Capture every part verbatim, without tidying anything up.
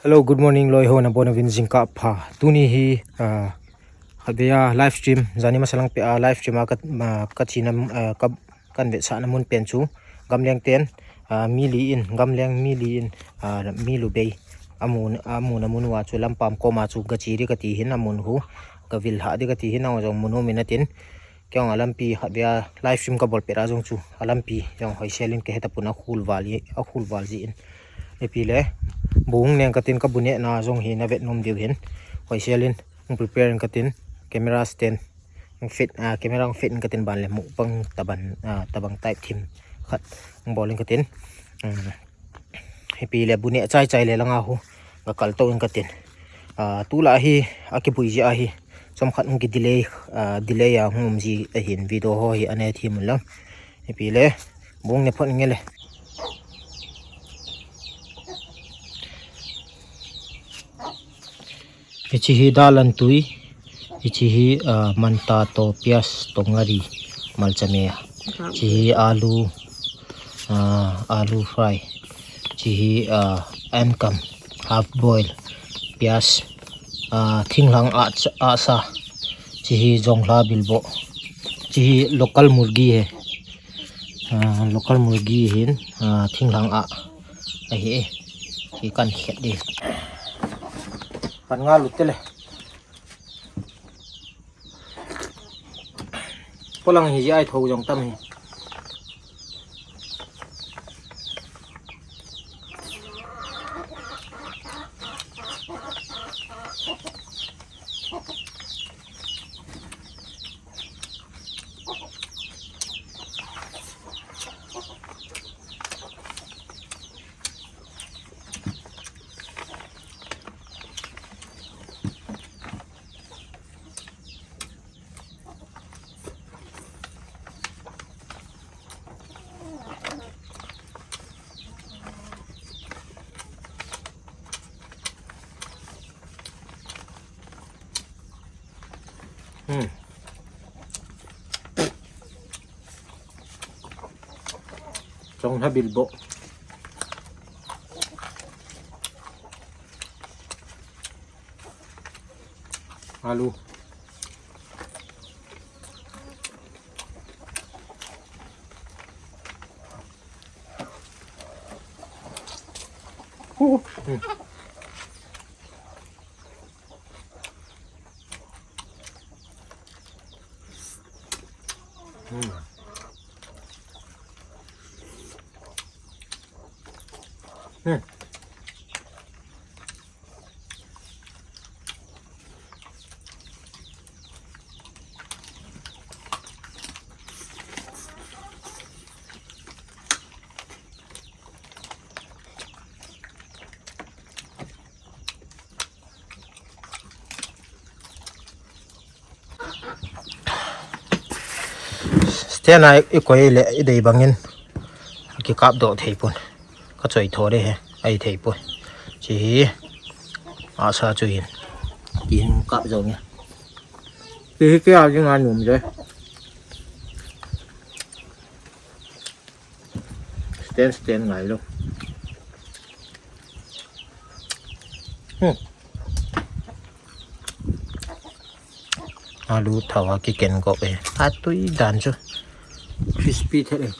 Hello, good morning, loi ho, nabonchauvin jingkah pha. Tuni hi, ah, khatvei a live stream, jani masa lang peh a live stream a ka, ah, ka chena, ah, ka, kan vetsahna mun pen chu, gamleng ten, ah, mi li in, gamleng mi li in, ah, mi lubei, amun, amuna mun uva chu lampam koma chu gache ding kati hin, amun hu gavil hah ding kati hin, nang jong mun um in atin, Kei jong alampi khatvei a live stream kabol pet a jong chu alampi jong hoisel in kahe tapon, akhul val ji, akhul val ji in. Ipi le, bu hung neng katin, kabu nehna jong hi navet nom diu hin. Hoisel in hung prepare in katin, camera stand hung fit, ah, camera hung fit in katin, ban le mukbang tabang, ah, tabang type thim khat hung bol in katin. Um, Ipi le bu neh chai chai le langa hu gakal to in katin. Ah, tulai hi akibui jeh ahi. Chomkhat hung ki delay, ah, delay a hung um ji ahin, video ho hi ane thim un lang. Ipi le bu hung ne phot inge le. Hiche hi dalan tui, hiche hi, ah, manta toh, pias toh, ngari, malcha me. Hiche hi alu, ah, alu fry. Hiche hi, ah, ankam, half boil, pias, ah, thinglhang a, asa. Hiche hi jonglha bilbo. Hiche hi local murgi he. Ah, local murgi hin, ah, thinglhang a. Ahi e. Hi kan khet di. Pan nga lut te le. Polang hi ji ai tho jong tam hi. Hmm. Jonglha bilbo. Alu. Hmm. Hmm. Hmm. Stand a i koi le i dei bangin kikap doh thei pon. Ka choi tho de he, ai thei pon. Hiche hi asa chu hin. Kin kap jong e. Hiche hi kei a jing a nom je. Stand, stand ngai lou. Hmm. Alu thao a kiken gop e. Atui dan chu. Crispy thet e.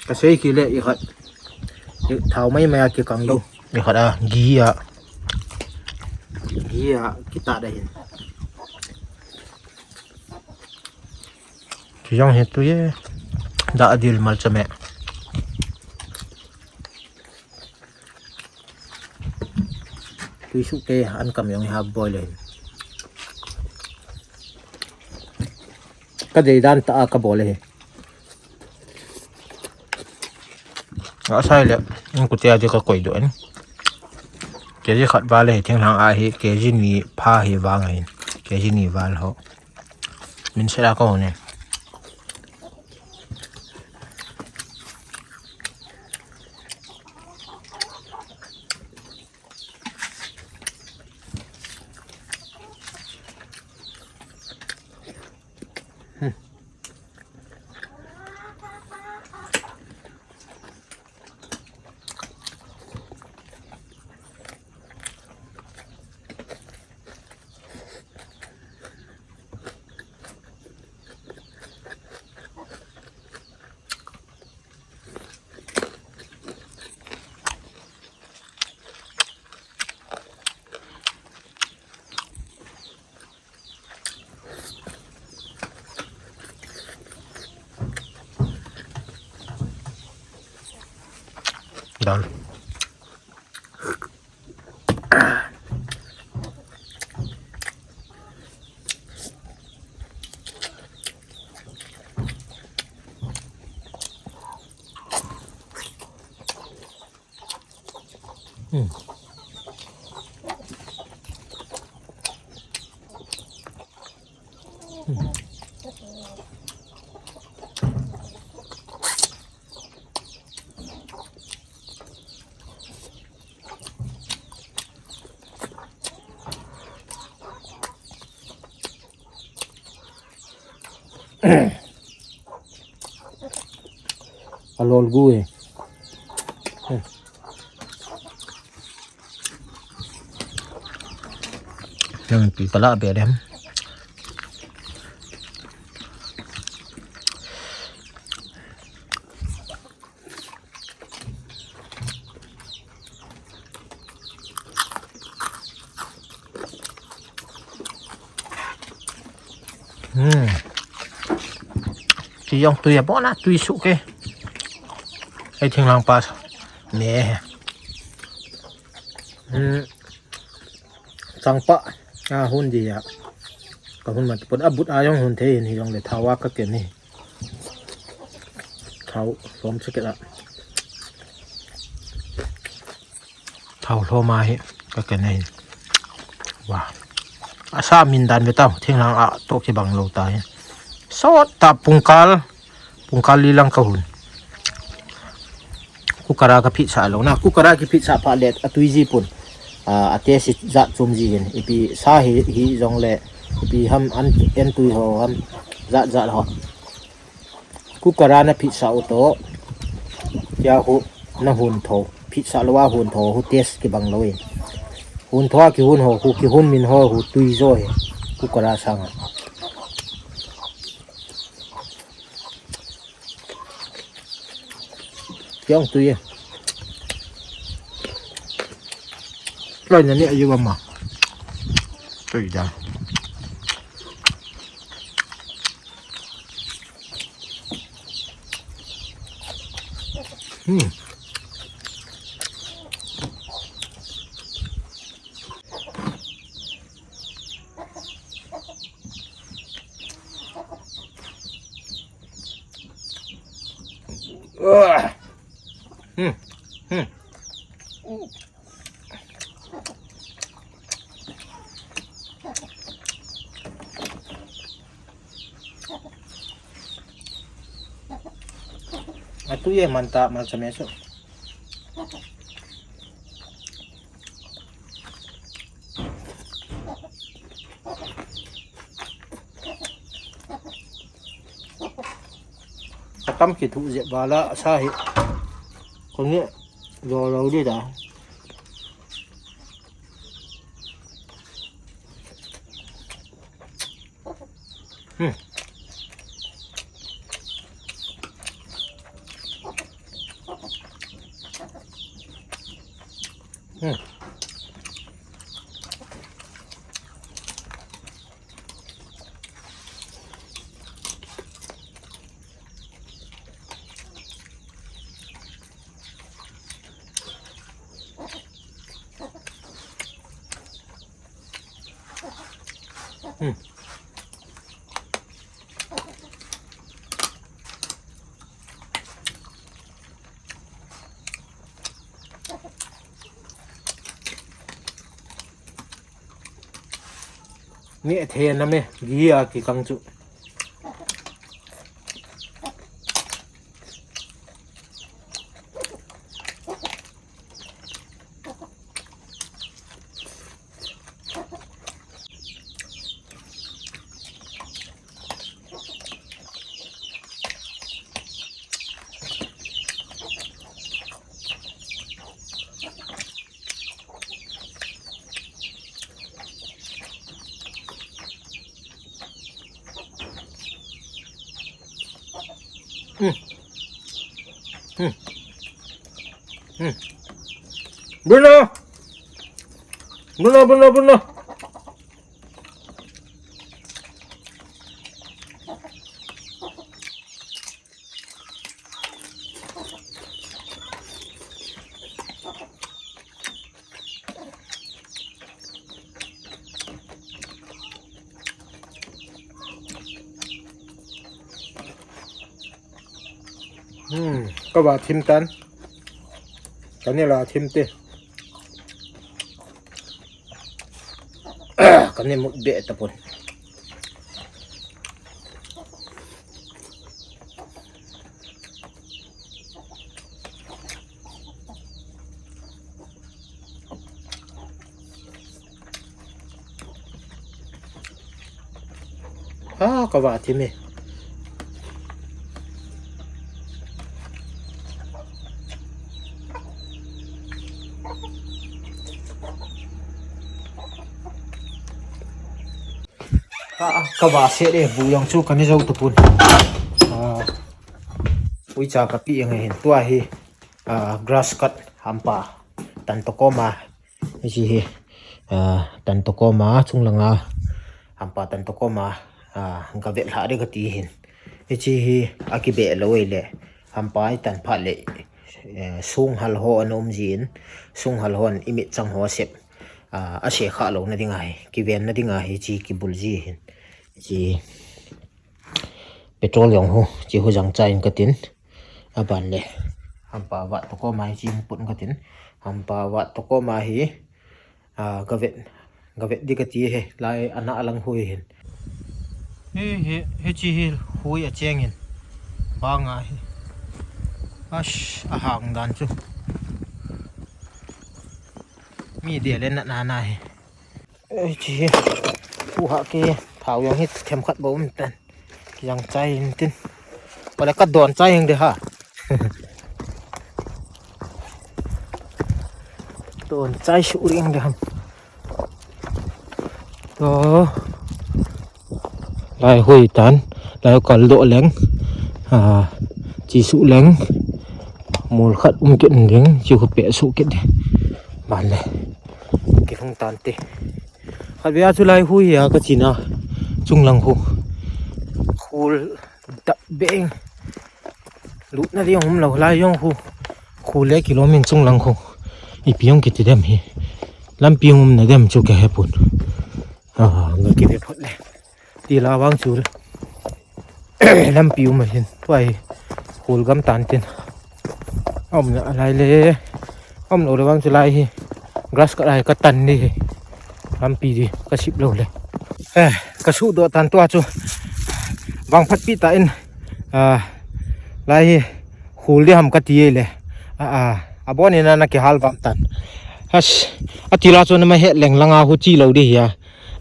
Ka sei kit le i khat. I thao mai mai a kikang lou. I khat a, ghee a. Ghee a, kita da hin. Chu jong hi tui e. Da dil malcha me. Tui suh ke an kam jong hi half boil e. Ka dei dan tah a ka bol e. Asai le, in kutia di ka koi doh in. K G khat val hi, thinglhang a hi, K G ni pha hi vang ahin. K G ni val ho. Min sela ko ne. Dal. Hmm. Alol gu e. Yang pi kala be dem. Hmm. Ti jong tui a bona tui su ke. Ei thing lang pas. Me. Hmm. Changpa a hun di a. Ka hun mat pon a but a jong hun thei hin hi jong le thawa ka ken ni. Thau lom se ke la. Thau lom a hi ka ken ni. Wa. Asa min dan ve tau thing lang a to ki bang lo ta hi. Sot ta pungkal. Pungkal li lang ka hun. Kukara ka phit sa lo na. Kukara ki phit sa pha let a tui ji pun. A, a te si jat chum ji hin. Ipi sa hi, hi jong le. Ipi ham an, en tui ho ham. Jat jat ho. Kukara na phit sa u to. Tia hu na hun tho. Phit sa lo a hun tho. Hu test ki bang lo e. Hun tho a ki hun ho. Hu ki hun min ho. Hu tui jo he. Kukara sanga. Kiang tui e. Lai na ni ayu ama. Tui da. Hmm. Hmm. Hmm. Atu ye manta mal same so. Atam ki thu je bala sa hi. Ko nge lo lo di da. Hmm. Hmm. Hmm. Ni the na me, gi a ki kang chu. Hmm. Hmm. Hmm. Bruno! Bruno, Bruno, Bruno! Kava thim tan. Kani la thim te. Kani mut be tapon. Ha, kava thim e. Ha, kava se de, bu jong chu kani jou tapon. Ah, uicha kapi ang hin tua hi, ah, grass cut hampa tan to koma. Hiche hi, ah, tan to koma, chunglanga, hampa tan to koma, ah, gavet lha de kati hin. Hiche hi, akibe lou e le, hampa i tan phat le, eh, sunghal ho ana um jin, sunghal hon i mitchang ho sep, ah, ase kha louna dinga hi, kivenna dinga hi, hiche kibul ji hin. Hiche petrol jong hu, hiche hu jang cha in katin. Aban le. Hampa vat to koma hi chi put katin. Hampa vat to koma hi. Ah, gavet. Gavet di kati he. Lai ana alang hui hin. Hi, hi, hiche hi hui acheng in. Banga hi. Ash, ahang dan chu. Mi de le na na na hi. Ei, chi hi. Pu ha ke, thao jong hi themkhat bou um tan. Kijang chai in tin. Pale ka don chai hing de ha. Don chai su ring de ham. To. Lai hui tan, lai kal doh leng. Ah, chi su leng. Mol khat um kit ding, chi khu pe su kit de. Ban le. Kilhung tan te. Khatvei a chu lai hui a ka china chunglang khu. Khul dap beng. Lutna ding um lou lai jong khu. Khul le kilom in chunglang khu. Ipi jong kiti dem hi. Lampi um na dem chu ka he pun. Ah, nga kive phot le. Ti la vang chu. Lampi um ahin. Tua hi. Khul gam tan tin. Um na lai le. Um lou le vang chu lai hi. Grass cut ai ka tan ni hi. Lampi di ka sip lou le. Eh, ka su do tan tua chu. Vang phat pi ta in. Ah, lai hi. Khul di ham ka ti le. Ah, ah. Abon in na ki hal vam tan. Has. Ati la chu na ma het leng langa hu chi lou di hi a.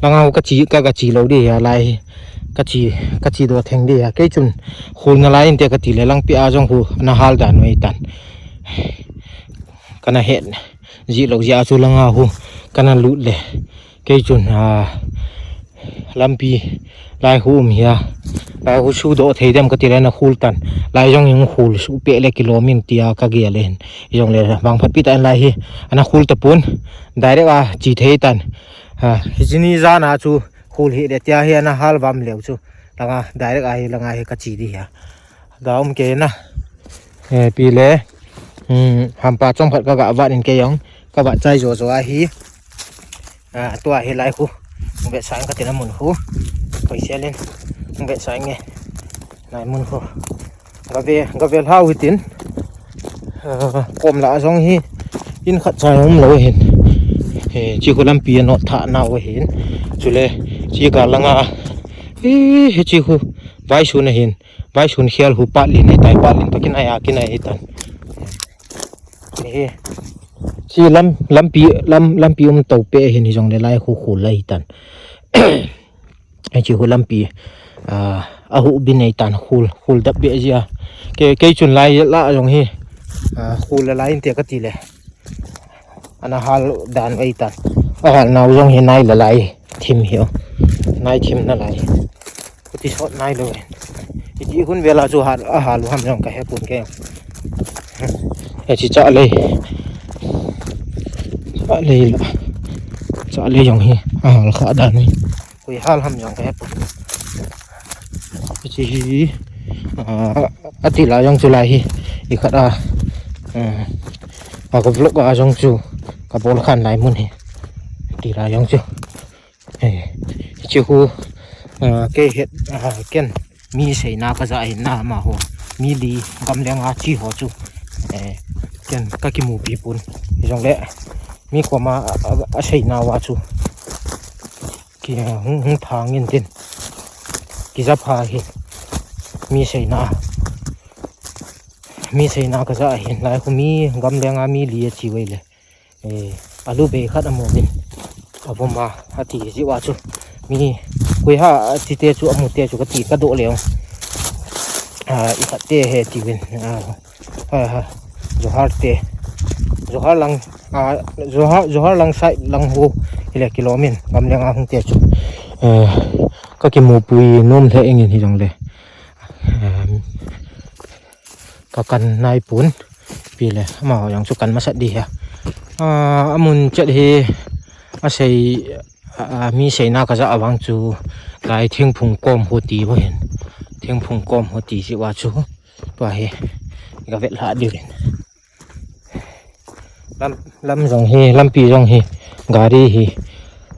Langa hu ka chi, ka, ka chi lou di hi a lai hi. Ka chi, ka chi do theng di hi a. Kei chun khul na lai in te ka ti le lang pi a jong hu na hal dan wei tan. Ka na het. Ji lou ji a chu langa hu. Ka na lut le. Kei chun, ah, lampi lai hu um hi a. Lai hu su do thei dem ka ti le na khul tan. Lai jong in khul su pe le kilom in ti a ka gel le hin. Jong le vang phat pi ta lai hi. Ana khul ta pun. Direct a chi thei tan. Ha, hi chi ni jan a chu khul hi le tia hi ana hal vam leu chu. Langa direct a hi langa hi ka chi di hi a. Ga um ke na. Eh, pi le. Hmm, hampa chong phat ka ga vat in ke jong. Ka vat chai jo jo a hi. Ah, tua hi lai khu. Vet sang ka tina mun khu. Koi selin. Vet sang nge. Lai mun khu. Gave, gave hlau hitin. Ah, kom la jong hi. In khat chai um lou hin. He, chi khu lampi a not tha nau hin. Chule, chi ga langa. Hi, hi chi khu. Vai su na hin. Vai sun khial hu pat lin hi tai pat lin to kin ai a kin ai hi tan. Hi. Chi lam, lampi, lam, lampi um to pe hin hi jong le lai khu khul lai hi tan. Ai chi khu lampi, ah, a hu bin ai tan khul, khul dap be ji a. Ke, kei chun lai la jong hi. Ah, khul la lai in te ka ti le. Ana hal dan wei tan. A hal nau jong hi nai la lai. Thim hi o. Nai thim na lai. Kuti sot nai lo. Iti hun vela chu hal, a hal ham jong ka he pun ke. E chi cha le. Cha le la. Cha le jong hi. A hal kha dan ni. Kui hal ham jong ka he pun. Chi hi, ah, ati la jong chu lai hi. I khat a, eh, a ka vlog a jong chu ka bol khan lai mun hi. Ati la jong chu. Eh, chi khu, ah, ke het, ah, ken mi sei na ka ja hin na ma ho. mi li gamlenga chi ho chu, eh, ken ka kimupi pon. Hijongle mi koma a, a, aseina uva chu ki, hung, hung thang in tin. Kija pha hi. Mi seina. Mi seina kaja hin lai khu mi gamlenga mi li achi uve le. Eh, alu bei khat amu vin. Avom a, ati ji uva chu. Mi koi ham ati te chu amu te chu kati kadoh leu. Ah, i khat te hi ati vin. Ah, ha, ha. Johar te. Johar lang, ah, Johar, Johar lang side lang ho. Hile kilom in. Gamlenga hung te chu. Eh, ka kimupi nom lheh ing in hijongle. Eh, ka kan nai pon. Pi le, amaho jong chu kan masat di hi a. Ah, amun chet hi, asei, ah, mi seina kaja vang chu, lai thingphung kom ho ti uva hin. Thingphung kom ho ti ji uva chu. Tua hi, ka vet lha diu hin. Lam, lam jong hi, lampi jong hi, gari hi,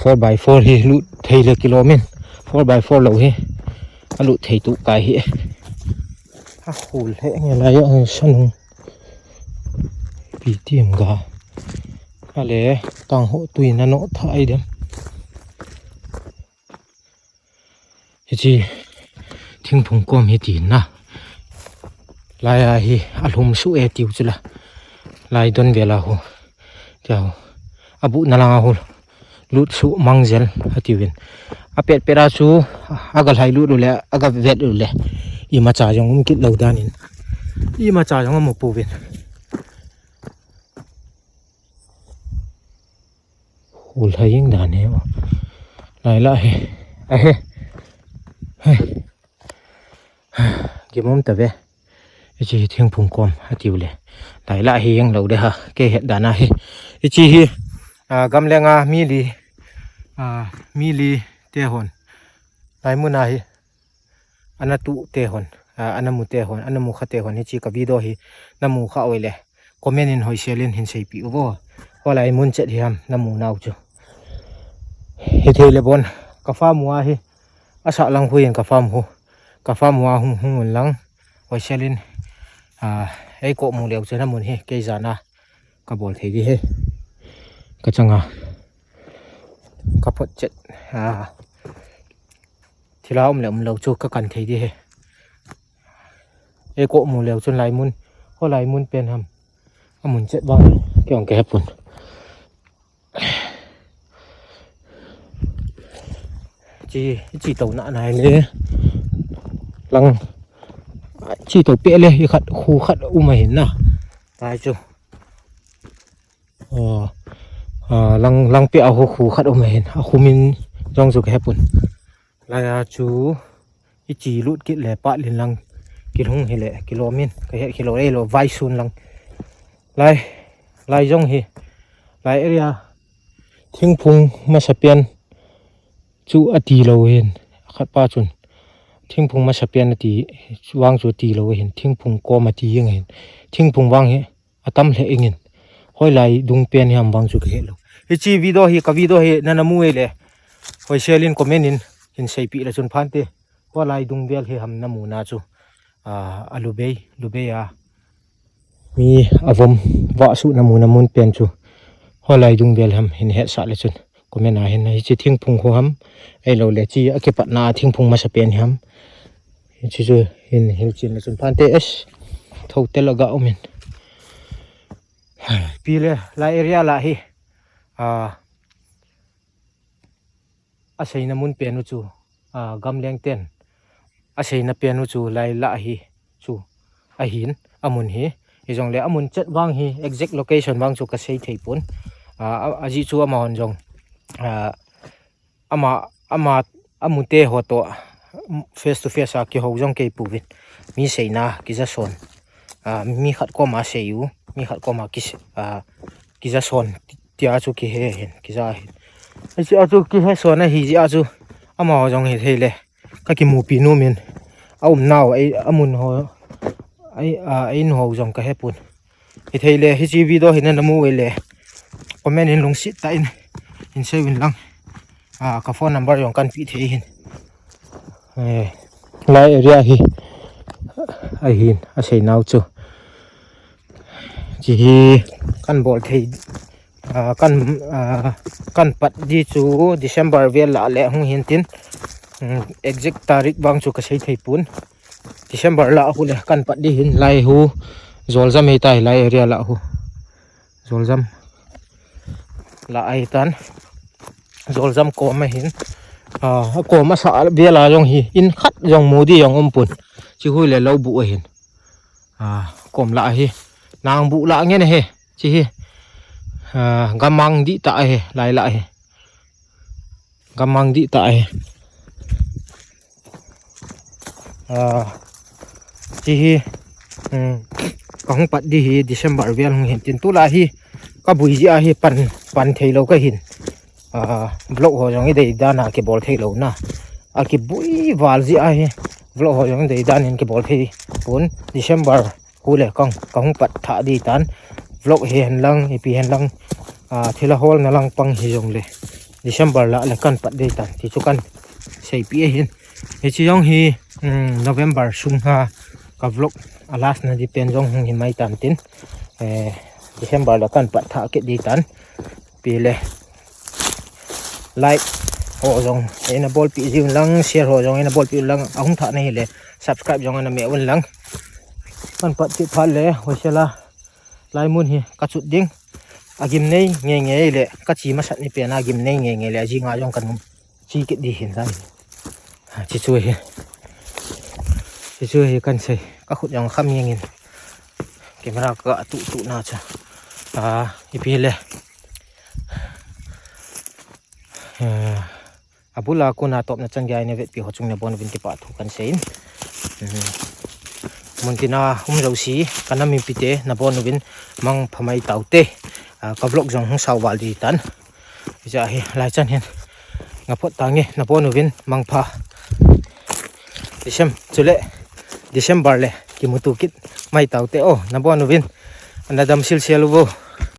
four by four hi lut thei le kilom in. Four by four lou hi, alut thei tu kai hi. Ahul he nge lai a, sanung. Pi ti em ga. Ale, tang ho tui na no tha ai dem. Hichi thingphung kom hi ti na. Lai a hi alhum su e tiu chula. Lai don vela hu. Tia hu. Abu na langa hu. Lut su mang jel, ati uvin. Apet pet a chu, aga lhai lut u le, aga vet u le. Imacha jong um kit lou dan in. Imacha jong amu pouvin. Hul hai jeng dan hi. Lai la hi. Ahi. Hai. Gimum ta ve. Hichi hi thingphung kom, ati u le. Lai la hi jeng lou de ha. Kei het dan a hi. Hichi hi, ah, gamlenga mi li, ah, mi li te hon. Lai mun a hi. Ana tu te hon, ah, ana mu te hon, ana mu kha te hon, hichi ka video hi na mu kha uve le. Comment in hoisel in hin seipi uvo. Hoilai mun chet hi ham na mu nau chu. Hithei le bon, ka farm uva hi. Asa lang hui in ka farm hu. Ka farm uva hung hung un lang. Hoisel in, ah, ei ko mu leu chu na mun hi, kei jana. Ka bol thei di hi. Ka changa. Ka phot chet. Ah. Thila um le um lou chu ka kan thei di hi. Ei ko mu leu chun lai mun. Hoilai mun pen ham. Amun chet vang. Kei ong ka he pon. Chi, chi to na nai le. Lang. Chi to pe le, i khat, khu khat um ahin na. Tai chu. Oh, ah, lang, lang pe a khu, khu khat um ahin. A khu min jong chu ka he pon. Lai a chu. Hichi lut kit le pat lin lang kilhung hi le kilom in ka het kilou le lou vai sun lang. Lai, lai jong hi. Lai area thingphung masa pen chu ati lou hin. Khat pa chun. Thingphung masa pen ati vang chu ati lou hin. Thingphung kom ati jeng hin. Thingphung vang hi. Atam lheh ingin. Hoilai dung pen hi ham vang chu ka he lou. Hichi video hi, ka video hi na na mu uve le. Hoisel in comment in hin seipi le chun phante. Hoilai dung vel hi ham na mu na chu. Ah, a lubei, lubei a. Mi avom vah su na mu na mun pen chu. Hoilai dung vel ham hin hetsah le chun. Comment a hin hichi thingphung khu ham. Ahilou le chi a kipatna thingphung masa pen hi ham. Hichi chu hin hilchen le chun phante es. Tho te la ga um in. Pi le, lai area la hi. Ah, aseina mun pen u chu. Ah, gamleng ten. Aseina pen u chu lai la hi. Chu. Ahin, amun hi. Hijongle amun chet vang hi. Exact location vang chu ka sei thei pon. Ah, a, ajeh chu amahon jong. Ah, ama, ama, amu te ho to face to face a kihou jong kei pouvin. Mi seina, kija son. Ah, mi khat koma sei u, mi khat koma ki, ah, kija son, tia chu kihe hin, kija hin. Hichia chu kihe son ahi jeh a chu, amaho jong hithei le. Ka kimupi nom in, aum nau, ei, amun ho, ei, ah, ei in ho jong ka he pon. Hithei le, hichi video hi na na mu uve le. Comment in lungset tah in. Hin sei uvin lang. Ah, ka phone number jong kan pe thei hin. Eh, lai area hi. Ahin, asei nau chu. Chi hi kan bol thei, ah, kan, ah, kan pat di chu December vel lah le hung hin tin. Hmm, exact tarik vang chu ka sei thei pon. December lah hu le kan pat di hin lai hu. Zoljam hei tai lai area lah hu. Zoljam lah ahi tan. Zoljam kom ahin. Ah, kom asa vel a jong hi in khat jong mu di jong um pon. Chi hui le lou bu ahin. Ah, kom lah ahi. Nang bu lah ngen ahi. Chi hi. Ah, gamang di ta ahi. Lai lah ahi. Gamang di ta ahi. Ah, chi hi. Hmm, ka hung pat di hi December vel hung hin tin tulai hi. Ka bui ji ahi pan, pan thei lou ka hin. Ah, vlog ho jong i dei dan a kibol thei lou na. A kibui val ji ahi. Vlog ho jong i dei dan in kibol thei pon December hu le kang, ka hung pat tha di tan. Vlog hi hen lang, ipi hen lang. Ah, thil a hol na lang pang hi jong le. December lah le kan pat di tan. Ti chu kan sei pi ahin. Hi chi jong hi, mm, November sung ha ka vlog a last na di pen jong hung hi mai tan tin. Eh, December lah kan pat tha kit di tan. Pi le. Like ho jong, ei na bol pi jiun lang, share ho jong, ei na bol pi un lang, ahung tha na hi le, subscribe jong ana me un lang. Kan pat kit phat le, hoisela, lai mun hi, ka chut ding, agim nei, nge nge le, ka chi masat ni pen, agim nei, nge nge le, ajing a jong kan um, chi kit di hin lai. Ha, chi chu hi. Chi chu hi kan sei, ka khut jong kham ngeng in. Camera ka tu tu na cha. Ah, ipi le. Eh, abula kona topna chan gei na vetpi ho chung nabon uvin kipa thu kan sei in. Mhm. Mun tina um jouse, ka nam mipite nabon uvin mangpha mai taute. Ah, ka vlog jong hung sao val di tan. Hiche hi lai chan hin. Nga phot tange nabon uvin mangpha. Decem-, chule December le kimuto kit mai taute o, nabon uvin. Ana dam sil sil uvo.